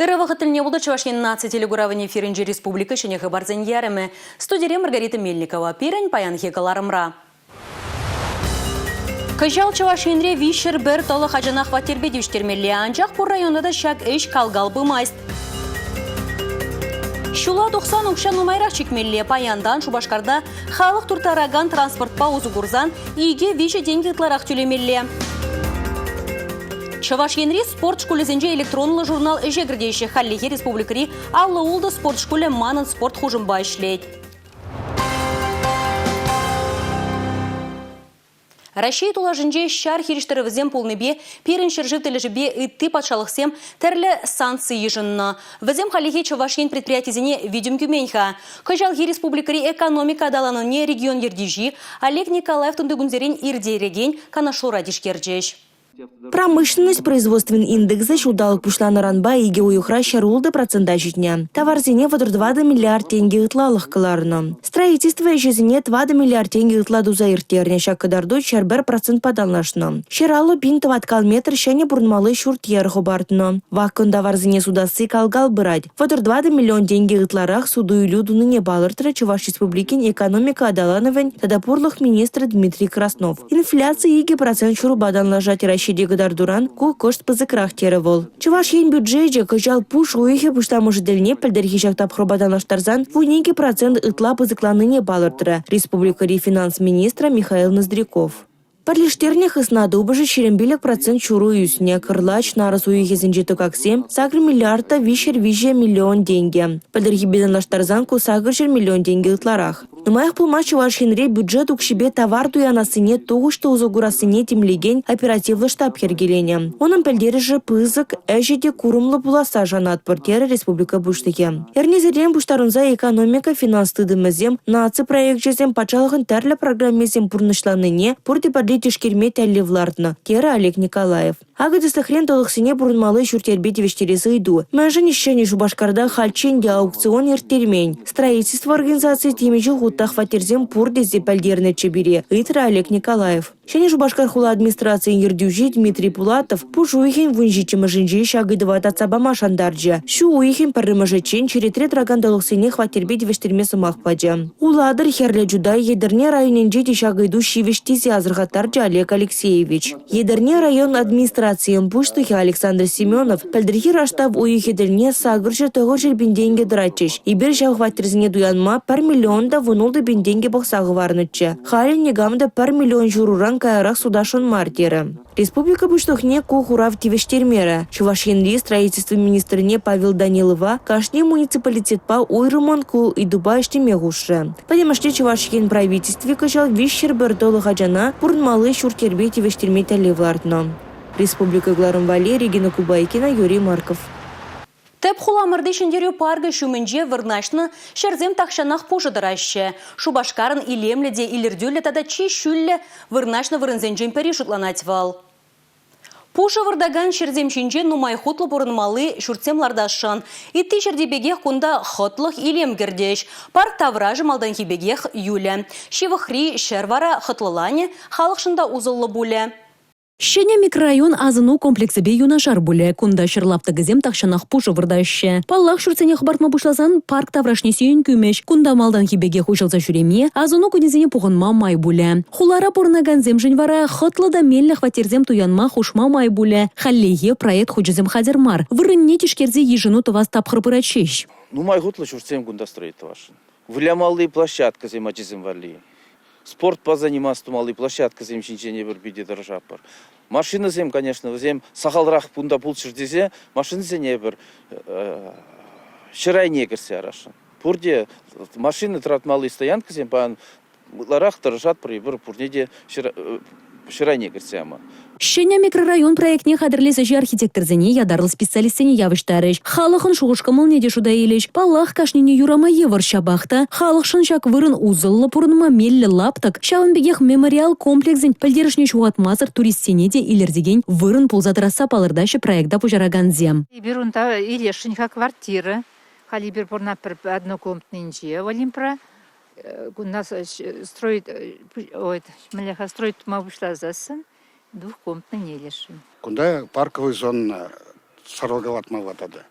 Ырӑ вӑхӑт тӗлне пултӑр Чӑваш Ен наци телекуравӗн эфирӗнчи республика ҫӗнӗ хыпарсен ярӑмӗ. Студире Маргарита Мельникова. Пирӗн паянхи кӑларӑмра. Кӑҫал Чӑваш Енре 301 тӑлӑх ачана хваттерпе тивӗҫтермелле, анчах пур районта та ҫак ӗҫ кал-кал пымасть. Ҫула тухсан укҫа нумайрах чикмелле. Паянтан Шупашкарта халӑх турттаракан транспортпа усӑ курсан 2-3 тенкӗ ытларах тӳлемелле. Чӑваш Енри спорт шкулӗсенче электронлӑ журнал ӗҫе кӗртеҫҫӗ. Хальлӗхе республикӑри 56 спорт шкулӗ Манӑн спорт хушӑмпа ӗҫлет. Раҫҫей тулашӗнче ҫар хирӗҫтӑрӑвӗсем пулнипе пирӗн ҫӗршыв тӗлӗшӗпе ытти патшалӑхсем тӗрлӗ санкци йышӑннӑ. Вӗсем хальлӗхе Чӑваш Ен предприятисене витӗм кӳмен-ха. Кӑҫалхи республикӑри экономика аталанӑвне регион ертӳҫи Олег Николаев тунтикунсерен ирттерекен канашлура тишкерчӗҫ. Промышленность производствин индексӗ ҫулталӑк пуҫланнӑранпа икӗ уйӑхра 106 процента ҫитнӗ. Таварсене 34 миллиард тенкӗ ытлалӑх кӑларнӑ. Строительство ӗҫӗсене 4 миллиард тенкӗ ытла туса ирттернӗ. Ҫак кӑтарту 101 процентпа танлашнӑ. 150 пин тӑваткал метр ҫӗнӗ пурӑнмалли ҫурт-йӗр хӑпартнӑ. Ваккӑн таварсене сутасси кал-кал пырать. 34 миллион тенкӗ ытларах суту-илӳ тунине палӑртрӗ Чӑваш Республикин экономика аталанӑвӗн тата пурлӑх министрӗ Дмитрий Краснов. Инфляци 2% ҫурӑпа танлашать Раҫҫейри кӑтартуран, ку кӑшт пысӑкрах терӗ вӑл. Чӑваш Ен бюджечӗ кӑҫал пуш уйӑхӗ пуҫламӑшӗ тӗлне пӗлтӗрхи ҫак тапхӑрпа танлаштарсан 12% ытла пысӑкланнине палӑртрӗ республикӑри финанс министрӗ Михаил Ноздряков. Пӗрлештернӗ хысна тупӑшӗ 25% ҫуру ӳснӗ. Кӑрлач, нарӑс уйӑхӗсенчи тӑкаксем 8 миллиард та 303 миллион тенкӗ. Пӗлтӗрхипе танлаштарсан ку 800 миллион тенкӗ ытларах. Нумаях пулмасть Чӑваш Енре бюджет укҫипе тавар туянассине тухӑҫлӑ усӑ курассине тимлекен оперативлӑ штаб йӗркеленӗ. Унӑн пӗлтерӗшӗ пысӑк, ӗҫӗ те курӑмлӑ пуласса шанатпӑр, терӗ республика Пуҫлӑхӗ. Эрнесерен пуҫтарӑнса экономика, финанс тытӑмӗсем, наци проекчӗсем, патшалӑхӑн тӗрлӗ программисем пурнӑҫланнине пурте пӗрле тишкерме тӗллев лартнӑ, терӗ Олег Николаев. Акӑ, тӗслӗхрен, тӑлӑхсене пурӑнмалли ҫурт-йӗрпе тивӗҫтерес ыйту. Мӗншӗн Ҫӗнӗ Шупашкарта хальччен те аукцион ирттермен? Строительство организацийӗ темиҫе хут та хваттерсем пур тесе пӗлтернӗччӗ пире, ыйтрӗ Олег Николаев. Ҫӗнӗ Шупашкар хула администрацийӗн ертӳҫи Дмитрий Пулатов пуш уйӑхӗн 17-мӗшӗнче ҫак ыйтӑва татса пама шантарчӗ. Ҫу уйӑхӗн пӗрремӗшӗччен черетре тӑракан тӑлӑхсене хваттерпе тивӗҫтерме сӑмах пачӗ. Улатӑр, Хӗрлӗ Чутай, Етӗрне районӗнче те ҫак ыйту ҫивӗч тесе асӑрхаттарчӗ Олег Алексеевич. Етӗрне район администрацийӗн пуҫлӑхӗ Александр Семенов пӗлтӗрхи раштав уйӑхӗ тӗлне 800-900 пин тенкӗ тӑратчӗҫ. Эпир ҫав хваттерсене туянма 1 миллион та 16 пин тенкӗ пӑхса хӑварнӑччӗ. Халӗ никам та 1 миллион ҫурӑран каярах сутасшӑн мар терӗ. Республика Пуҫлӑхне ку хурав тивӗҫтермерӗ. Чӑваш Енри строительство министрне Павел Данилова кашни муниципалитетпа уйрӑммӑн ку ыйтупа ӗҫлеме хушрӗ. Пӗтӗмӗшле Чӑваш Ен Правительстви кӑҫал 301 тӑлӑх ачана пурӑнмалли ҫурт-йӗрпе тивӗҫтерме тӗллев лартнӑ. Республика кӑларӑм валли Регина Кубайкина, Юрий Марков. Тӗп хуламӑрти Ҫӗнтерӳ паркӗ ҫумӗнче вырнаҫнӑ ҫӗрсем тахҫанах пушӑ тӑраҫҫӗ. Шупашкарӑн илемлӗ те илӗртӳллӗ тата чи ҫӳллӗ вырнаҫнӑ вырӑнсенчен пӗри шутланать вӑл. Пушӑ выртакан ҫӗрсем ҫинче нумай хутлӑ пурӑнмалли ҫуртсем лартасшӑн. Ытти ҫӗрти пекех кунта хӑтлӑх илем кӗртӗҫ. Парк таврашӗ малтанхи пекех юлӗ. Ҫывӑхри ҫӗр вара хӑтлӑланӗ, халӑхшӑн та усӑллӑ пулӗ. Ҫӗнӗ микрорайон асӑну комплексӗпе юнашар пулӗ. Кунта ҫӗр лаптӑкӗсем тахҫанах пушӑ выртаҫҫӗ. Паллах, ҫуртсене хӑпартма пуҫласан парк таврашне сиен кӳмӗҫ. Кунта малтанхи пекех уҫӑлса ҫӳреме, асӑну кунӗсене пухӑнма май пулӗ. Хулара пурӑнакансемшӗн вара хӑтлӑ та меллӗ хваттерсем туянма хушма май пулӗ. Хальлӗхе проект хучӗсем хатӗр мар. Вырӑнне тишкерсе йышӑну тӑвас тапхӑр пырать ҫеҫ. Нумай хутлӑ ҫуртсем кунта строить тӑвасшӑн. Вылямалли площадкӑсем ачасем валли. Спортпа заниматься тумалли площадкӑсем ҫинчен эпир питӗ тӑрӑшатпӑр. Машинӑсем, конечно, вӗсем сахалрах кунта пулччӑр тесе машинӑсене эпир ҫӗр айне кӗртсе ярасшӑн. Пурте машина тӑратмалли стоянкӑсем паян ытларах тӑрӑшатпӑр эпир пурне те ҫӗр айне кӗртсе яма. Ҫӗнӗ микрорайон проектне хатӗрлес ӗҫе архитекторсене, ятарлӑ специалистсене явӑҫтарӗҫ. Халӑхӑн шухӑш-кӑмӑлне те шута илӗҫ. Паллах, кашнине юрама йывӑр, ҫапах та халӑхшӑн ҫак вырӑн усӑллӑ, пурӑнма меллӗ лаптӑк, ҫавӑн пекех мемориал комплексӗн пӗлтерӗшне ҫухатмасӑр туристсене те илӗртекен вырӑн пулса тӑрасса палӑртаҫҫӗ проекта пуҫаракансем. Эпир унта илесшӗн-ха квартира. Халь эпир пурӑнатпӑр однокомнатнинче Олимпра. Кунта строить, ой, мӗнле-ха строить тума пуҫласассӑн двухкомнатный илесшӗн. Кунта парковый зона сарӑлкалатмалла тата.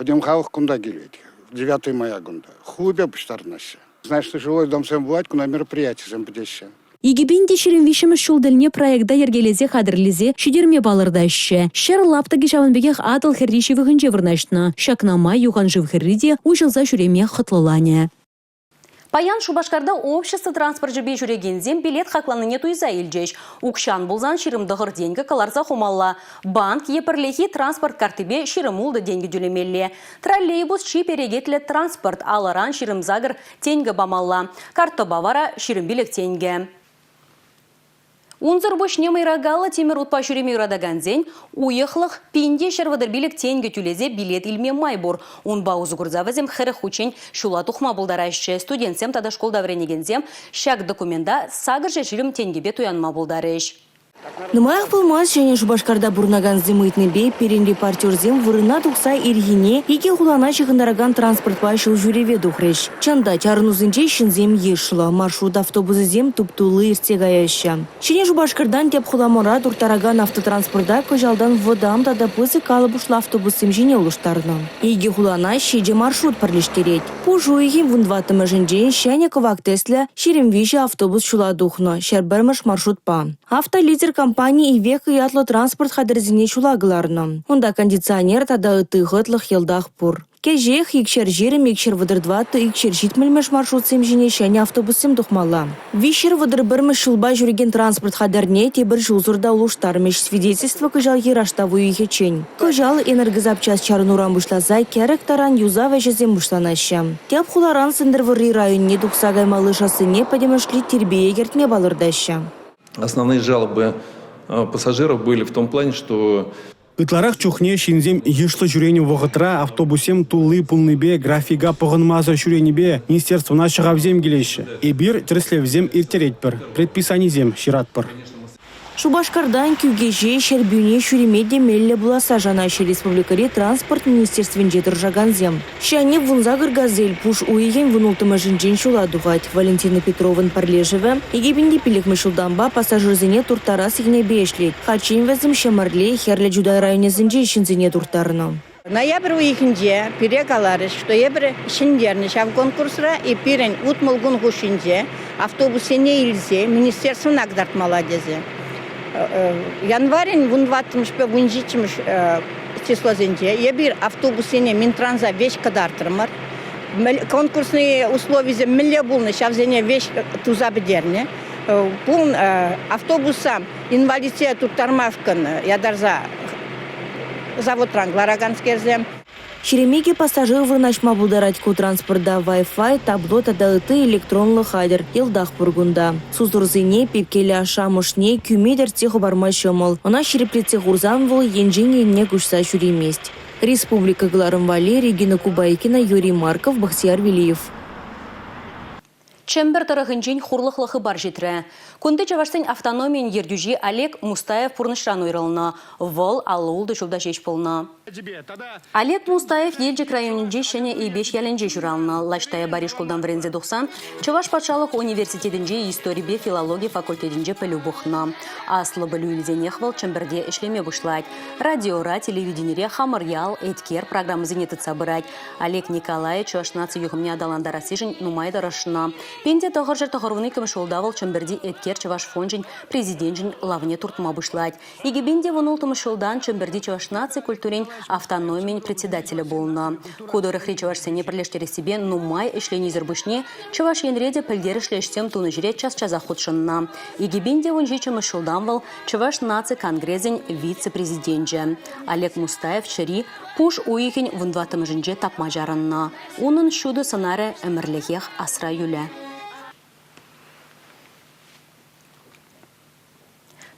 Пӗтӗм халӑх кунта килет. 9 мая кунта. Хулипе пуҫтарӑнаҫҫӗ. Значит, жилой домсем пулать, кунта мероприятисем пӗтеҫҫӗ. 2023 ҫул тӗлне проекта йӗркелесе хатӗрлесе ҫитерме палӑртаҫҫӗ. Ҫӗр лаптӑкӗ ҫавӑн пекех Атӑл хӗрри ҫывӑхӗнче вырнаҫнӑ. Ҫакна май юхан шыв хӗрри те уҫӑлса ҫӳреме хӑтлӑланӗ. Паян Шупашкарта общество транспорчӗпе ҫӳрекенсем билет хакланнине туйса илчӗҫ. Укҫан пулсан 29 тенкӗ кӑларса хумалла. Банк е пӗрлехи транспорт карттипе 26 тенкӗ тӳлемелле. Троллейбус чи перекетлӗ транспорт, алӑран 28 тенкӗ памалла. Карттӑпа вара 25 тенкӗ. Унсӑр пуҫне мӑйракаллӑ тимӗр утпа ҫӳреме юратакансен уйӑхлӑх 1135 тенкӗ тӳлесе билет илме май пур. Унпа усӑ курса вӗсем 40 хутчен ҫула тухма пултараҫҫӗ. Студентсем тата шкулта вӗренекенсем ҫак документа 820 тенкӗпе туянма пултарӗҫ. Нумаях пулмасть Ҫӗнӗ Шупашкарта пурӑнакансем ыйтнипе пирӗн репортерсем вырӑна тухса ирхине икӗ хулана ҫыхӑнтаракан транспортпа ҫул ҫӳреве тухрӗҫ. Чӑн та, чарӑнусенче ҫынсем йышлӑ, маршрут автобусӗсем туп-тулли иртсе каяҫҫӗ. Ҫӗнӗ Шупашкартан тӗп хуламӑра турттаракан автотранспорта кӑҫалтан вӑтам тата пысӑк калӑпӑшлӑ автобуссем ҫине улӑштарнӑ. Икӗ хулана ҫичӗ маршрут пӗрлештерет. Пуш уйӑхӗн вунтӑваттӑмӗшӗнчен ҫӗнӗ кӑвак тӗслӗ 23 автобус ҫула тухнӑ 101-мӗш маршрутпа. «Автолидер» компани «Ивеко» ятлӑ транспорт хатӗрӗсене ҫула кӑларнӑ. Унта кондиционер тата ытти хӑтлӑх йӑлтах пур. Кӗҫех 220, 234, 270-мӗш маршрутсем ҫине ҫӗнӗ автобуссем тухмалла. 331-мӗш ҫулпа ҫӳрекен транспорт хатӗрне тепӗр ҫулсӑр та улӑштармӗҫ. Свидетельство кӑҫалхи раштав уйӑхӗччен. Кӑҫал энергозапчасть чарӑнуран пуҫласа кӗрӗк таран юсав ӗҫӗсем пуҫланаҫҫӗ. Тӗп хуларан Сӗнтӗрвӑрри районне тухса каймалли шоссене пӗтӗмӗшле тирпее кӗртме палӑртаҫҫӗ. Основные жалобы пассажиров были в том плане, что Ытларах чухне ҫынсем йышлӑ ҫӳренӗ вӑхӑтра автобуссем тулли пулнипе графика пӑхӑнмасӑр ҫӳренипе министерствӑна ҫӑхавсем килеҫҫӗ. Эпир тӗрӗслевсем ирттеретпӗр, предписанисем ҫыратпӑр. Шупашкартан Кӳкеҫе, Ҫӗрпӳне ҫӳреме те меллӗ пуласса шанаҫҫӗ республикӑри транспорт министерствинче тӑрӑшакансем. Ҫӗнӗ 18 «Газель» пуш уйӑхӗн 16-мӗшӗнчен ҫула тухать. Валентина Петровӑн пӗрлешӗвӗ 2005-мӗш ҫултанпа пассажирсене турттарас енӗпе ӗҫлет. Хальччен вӗсем Ҫӗмӗрле, Хӗрлӗ Чутай районӗсенче ҫынсене турттарнӑ. Ноябрь уйӑхӗнче пире каларӗҫ, что эпир ҫӗнтернӗ ҫав конкурсра и пирӗн 60 кун хушшинче автобуссене илсе министерствӑна кӑтартмалла тесе. Январӗн вунтӑваттӑмӗшпе вунҫиччӗмӗш числосенче эпир автобуссене Минтранса веҫ кӑтартрӑмӑр. Конкурсные условисем мӗнле пулнӑ, ҫавсене веҫ туса пӗтернӗ. Пулн автобуса инвалидсене турттармашкӑн ятарса заводран кӑлараканскерсем. 22 пассажир вырнаҫма пултарать ку транспорта. Wi-Fi, табло тата ытти электронлӑ хатӗр йӑлтах пур кунта. Сусӑрсене, пепкеллӗ ашшӗ-амӑшне кӳме тӗртсе хӑпарма ҫӑмӑл. Ӑна ҫирӗплетсе хурсан вӑл енчен енне куҫса ҫӳремест. Республика кӑларӑм валли Регина Кубайкина, Юрий Марков, Бахтияр Велиев. Чӗмпӗр тӑрӑхӗнчен хурлӑхлӑ хыпар ҫитрӗ. Кунти чӑвашсен автономийӗн ертӳҫи Олег Мустаев пурнӑҫран уйрӑлнӑ. Вӑл 56 ҫулта ҫеҫ пулнӑ. Олег Мустаев Елчӗк районӗнчи Ҫӗнӗ Эйпеҫ ялӗнче ҫуралнӑ. Лащ Таяпари шкултан вӗренсе тухсан Чӑваш патшалӑх университетӗнче историпе филологи факультетӗнче пӗлӳ пухнӑ. Аслӑ пӗлӳ илсенех вӑл Чӗмпӗрте ӗҫлеме пуҫлать. Радиора, телевиденире «Хамӑр ял», «Еткер» программӑсене тытса пырать. Олег Николаев Чӑваш наци юхӑмне аталантарассишӗн нумай тӑрӑшнӑ. 1992 ҫулта вӑл Чӗмпӗрти Еткер чӑваш фончӗн президенчӗн лавне туртма пуҫлать. 2016 ҫултан Чӗмпӗрти чӑваш наци культурин автономийӗн председателӗ пулнӑ. Ку тӑрӑхри чӑвашсене пӗрлештерессипе нумай ӗҫленисӗр пуҫне Чӑваш Енре те пӗлтерӗшлӗ ӗҫсем тунӑ ҫӗре час-часах хутшӑннӑ. 2017 ҫултан вӑл Чӑваш наци конгресӗн вице-президенчӗ. Олег Мустаев чӗри Пуш уйӑхӗн вунтӑваттӑмӗшӗнче тапма чарӑннӑ. Унӑн ҫутӑ сӑнарӗ ӗмӗрлӗхех асра юлӗ.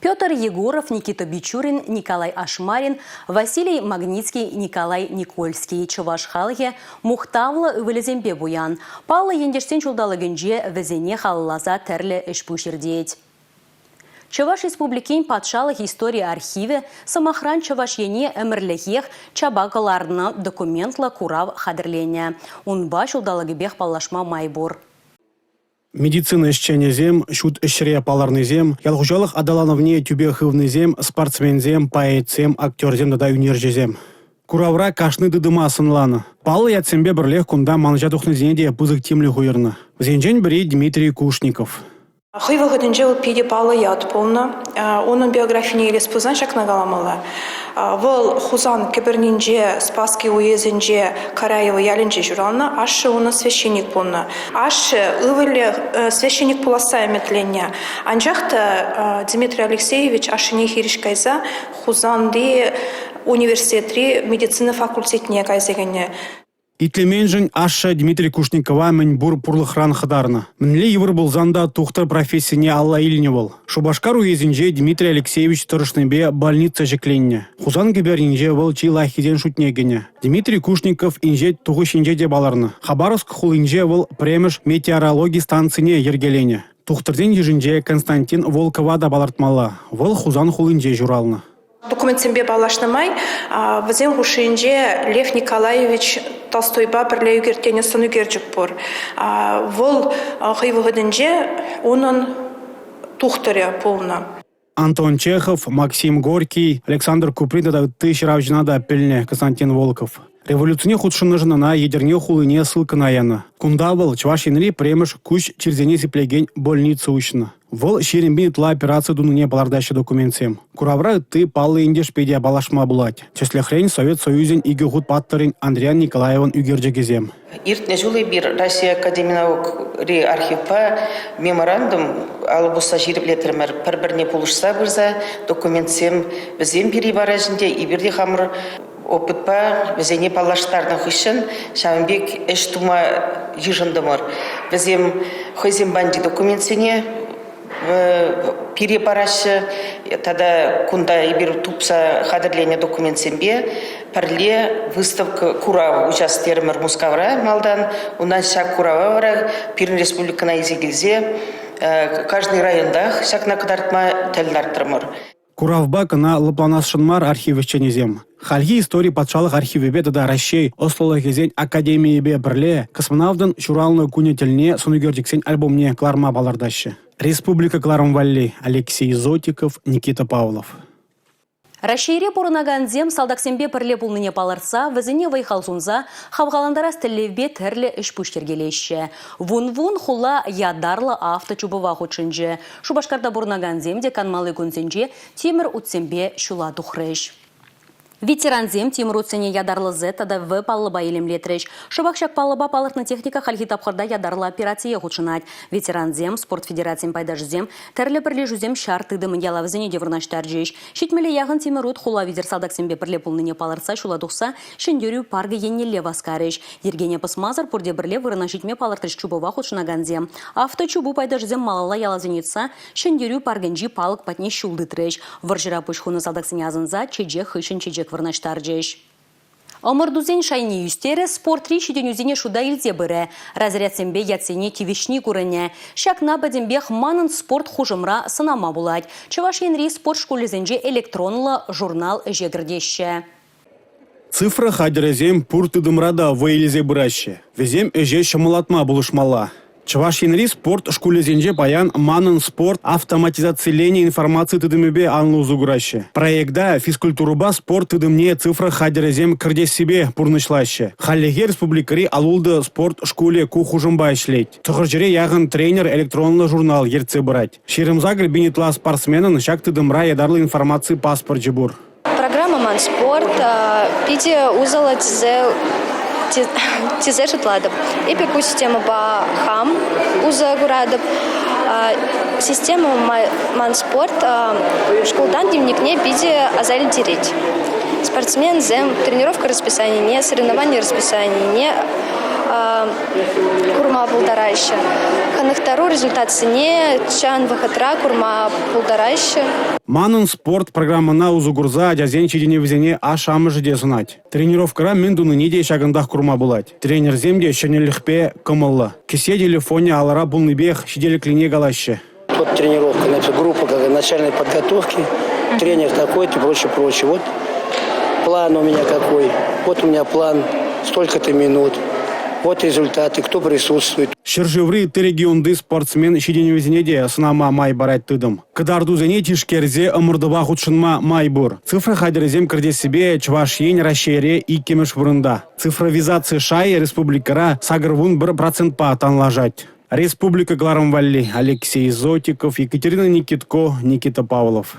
Петр Егоров, Никита Бичурин, Николай Ашмарин, Василий Магницкий, Николай Никольский чӑваш халӑхӗ мухтавлӑ ывӑлӗсемпе пуян. Паллӑ ентешсен ҫулталӑкӗнче вӗсене халалласа тӗрлӗ ӗҫ-пуҫ иртет. Чӑваш Республикин патшалӑх истори архивӗ, сӑмахран, Чӑваш Ене ӗмӗрлӗхех чапа кӑларнӑ документлӑ курав хатӗрленӗ. Унпа ҫулталӑкӗпех паллашма май пур. Медицина ӗҫченӗсем, ҫут ӗҫре палӑрнисем, ял хуҫалӑх аталанӑвне тӳпе хывнисем, спортсменсем, поэтсем, актерсем тата ӳнерҫӗсем. Куравра кашни тытӑма сӑнланӑ. Паллӑ ятсемпе пӗрлех кунта манӑҫа тухнисене те пысӑк тимлӗх уйӑрнӑ. Вӗсенчен пӗри Дмитрий Кушников. Хӑй вӑхӑтӗнче вӑл питӗ паллӑ ят пулнӑ. Унӑн биографине илес пулсан ҫакна каламалла. Вӑл Хусан кӗпӗрнинче Спасски уесӗнче Караево ялӗнче ҫуралнӑ. Ашшӗ унӑн священник пулнӑ. Ашшӗ ывӑлӗ священник пуласса ӗмӗтленнӗ. Анчах та Дмитрий Алексеевич ашшӗне хирӗҫ кайса Хусанти университетри медицина факультетне кайса кӗнӗ. Итлеменшӗн ашшӗ Дмитрий Кушникова мӗн пур пурлӑхран хӑтарнӑ. Мӗнле йывӑр пулсан та тухтӑр профессине алла илнӗ вӑл. Шупашкар уесӗнче Дмитрий Алексеевич тӑрӑшнипе больница ҫӗкленнӗ. Хусан кӗпернинче вӑл чи лайӑххисен шутне кӗнӗ. Дмитрий Кушников инҫет тухӑҫӗнче те палӑрнӑ. Хабаровск хулинче вӑл пӗрремӗш метеорологи станцине йӗркеленӗ. Тухтӑрсен йышӗнче Константин Волкова та палӑртмалла. Вӑл Хусан хулинче ҫуралнӑ. Документсемпе паллашнӑ май вӗсен хушшинче Лев Николаевич Толстойпа пӗрле ӳкерттернӗ сӑн ӳкерчӗк пур. Вӑл хӑй вӑхӑтӗнче унӑн тухтӑрӗ пулнӑ. Антон Чехов, Максим Горький, Александр Куприн тата ытти ҫыравҫӑна та пӗлнӗ Константин Волков. Революцине хутшӑннӑшӑн ӑна Етӗрне хулине ссылкӑна янӑ. Кунта вӑл Чӑваш Енри пӗрремӗш куҫ чирсене сиплекен больница уҫнӑ. Вӑл 20 пин ытла операци тунине палӑртаҫҫӗ документсем. Куравра ытти паллӑ ентешпе те паллашма пулать. Тӗслӗхрен, Совет Союзӗн икӗ хут паттӑрӗн Андриян Николаевӑн ӳкерчӗкӗсем. Иртнӗ ҫул эпир Россия Академи наукри архивпа меморандум алӑ пусса ҫирӗплетрӗмӗр. Пӗр-пӗрне пулӑшса пырса документсем вӗсем пире параҫ ӗнтӗ, эпир те хамӑр опытпа вӗсене паллаштарнӑ хыҫҫӑн ҫавӑн пек ӗҫ тума йышӑнтӑмӑр. Вӗсем хӑйсем панчи документсене пире параҫҫӗ тата кунта эпир тупса хатӗрленӗ документсемпе пӗрле выставка курав уҫас терӗмӗр Мускавра малтан. Унтан ҫак курава вара пирӗн республикӑна илсе килсе кашни районтах ҫакна кӑтартма тӗл лартрӑмӑр. Куравпа кӑна лӑпланасшӑн мар архив ӗҫченӗсем. Хальхи истори патшалӑх архивӗпе тата Раҫҫей ӑслӑлӑхӗсен академийӗпе пӗрле космонавтӑн ҫуралнӑ кунӗ тӗлне сӑнӳкерчӗксен альбомне кӑларма палӑртаҫҫӗ. Республика кӑларӑм валли Алексей Зотиков, Никита Павлов. Раҫҫейре пурӑнакансем салтаксемпе пӗрле пулнине палӑртса, вӗсене вӑй-хал сунса хавхалантарас тӗллевпе тӗрлӗ ӗҫ-пуҫ йӗркелеҫҫӗ. Вун-вун хула ятарлӑ авточупӑва хутшӑнчӗ. Шупашкарта пурӑнакансем те канмалли кунсенче тимӗр утсемпе ҫула тухрӗҫ. Ветерансем тимӗр утсене ятарлӑ Z тата В паллӑпа илемлетрӗҫ. Шӑпах ҫак паллӑпа палӑртнӑ техника хальхи тапхӑрта ятарлӑ операцие хутшӑнать. Ветерансем, спорт федерацийӗн пайташӗсем, тӗрлӗ пӗрлешӳсем ҫар тытӑмӗн ялавӗсене те вырнаҫтарчӗҫ. Ҫитмӗле яхӑн тимӗр ут хула витӗр салтаксемпе пӗрле пулнине палӑртса ҫула тухса Ҫӗнтерӳ паркӗ еннелле васкарӗҫ. Йӗркене пӑсмасӑр пурте пӗрле вырӑна ҫитме палӑртрӗҫ чупӑва хутшӑнакансем. Авточупу пайташӗсем малалла яласене йӑтса Ҫӗнтерӳ паркӗнчи палӑк патне ҫул тытрӗҫ. Вӑрҫӑра пуҫ хунӑ салтаксене асӑнса чечек хыҫҫӑн чечек вырнаҫтарчӗҫ. Ӑмӑртусен шайне ӳстерӗ, спортри ҫитӗнӳсене шута илсе пырӗ. Разрядсемпе ятсене тивӗҫни курӑнӗ. Ҫакна пӗтӗмпех манӑн спорт хушӑмра сӑнама пулать. Чӑваш Енри спорт шкулӗсенче электронлӑ журнал ӗҫе кӗртеҫҫӗ. Цифра хатӗрӗсем пур тытӑмра та вӑй илсе пыраҫҫӗ. Вӗсем ӗҫе ҫӑмӑллатма пулӑшмалла. Чӑваш Енри спорт шкулӗсенче паян «Манӑн спорт» автоматизациленӗ информаци тытӑмӗпе анлӑ усӑ кураҫҫӗ. Проекта физкультурӑпа спорт тытӑмне цифра хатӗрӗсем кӗртессипе пурнӑҫлаҫҫӗ. Хальлӗхе республикӑри 56 спорт шкулӗ ку хушӑмпа ӗҫлет. 900 яхӑн тренер электронлӑ журнал ертсе пырать. 28 пин ытла спортсменӑн ҫак тытӑмра ятарлӑ информаци паспорчӗ пур. Программа «Ман спорт» питӗ усӑллӑ тесе шутлатӑп. Эпӗ ку системӑпа хам усӑ куратӑп. Система «Ман спорт» шкултан дневникне питӗ аса илтерет. Спортсменсем тренировка расписанине, соревновани расписанине курма пултараҫҫӗ. Хӑнӑхтару результатсене чӑн вӑхӑтра курма пултараҫҫӗ. «Манӑн спорт» программӑна усӑ курса ачасен ҫитӗнӗвӗсене ашшӗ-амӑшӗ те сӑнать. Тренировкӑра мӗн тунине те ҫакӑнтах курма пулать. Тренерсем те ҫӗнӗлӗхпе кӑмӑллӑ. Кӗсье телефонӗ алӑра пулнипех ҫителӗклине калаҫҫӗ. Вот тренировка, значит, группа как начальной подготовки, тренер такой-то, прочее, прочее. Вот план у меня какой, вот у меня план, столько-то минут. Вот результаты, кто присутствует. Ҫӗршыври ытти регионти спортсмен ҫитӗнӗвӗсене те сӑнама май парать тытӑм. Кӑтартусене тишкерсе ӑмӑртӑва хутшӑнма май пур. Цифра хатӗрӗсем кӗртессипе Чӑваш Ен Раҫҫейре иккӗмӗш вырӑнта. Цифровизаци шайӗ республикӑра 81 процентпа танлашать. Республика кӑларӑм валли Алексей Зотиков, Екатерина Никитко, Никита Павлов.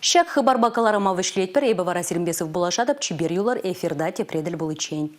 Ҫак хыпарпа кӑларӑма вӗҫлетпӗр. Эпӗ вара сирӗнпе сывпуллашатӑп. Чипер юлӑр эфирта тепре тӗл пуличчен.